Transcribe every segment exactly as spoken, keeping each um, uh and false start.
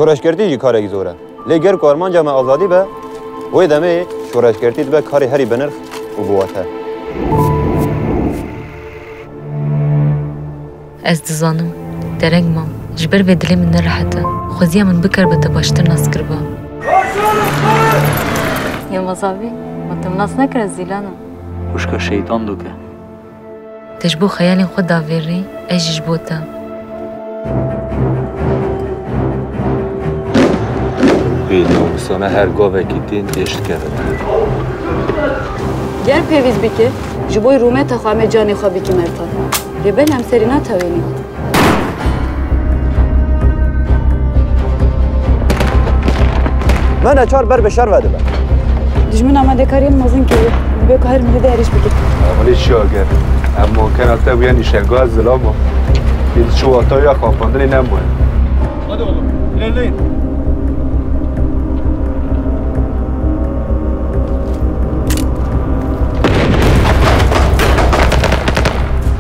Şoreşgertî jî karekî zor e. Lê ger ku armanca me azadî be, wê demê şoreşgertî dibe karê herî binirx û biwate. Ez dizanim, dereng mam. Ji ber vê dilê min nerehet e. Xweziya min bikaribe te baştir nas kiriba. Yilmaz abi, ma te min nas nekir, ez Zîlan im. Wişka şeytan doke. Te ji bo xeyalên xwe davêrî, ez jî ji bo te. Bênamusane her gavekî tên têşikeve. Ger pêwîst bike, ji bo rûmeta xwe em ê canê xwe bikî mertan. Lê belê em serî natewênî. Me neçar ber bi şer ve dibe. Dijmin amadekariyên mezin kiriye. Dibe ku her miletê êrîş bike. Amelî çi ager? Em mankena te bûye nîşenga zilama. Êdî çi wata ya xapandinê nemaye. Hadi oğlum, ilerleyin.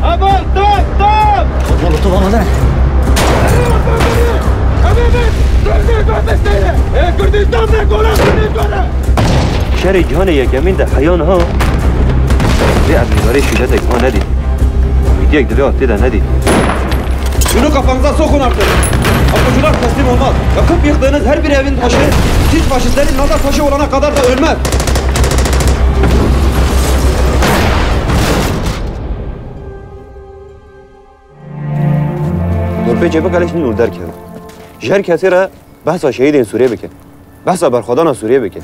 Aman, tamam, tamam! Oğlum, tamam, hadi. Şerê cîhanê yekemîn de heya niha vê erdnîgarê şîdetek ha nedît. Komîdiyek di vê astê de nedît. Şunu kafanıza sokun artık. Apocular teslim olmaz. Yakıp yıktığınız her bir evin taşı, siz faşistlerin Nazi taşı olana kadar da ölmez. Dorpêçê bikelê ji nî û derkeve. Ji her kesê re behsa şehîdên Sûriyê bike. Behsa berxwedana Sûriyê bike.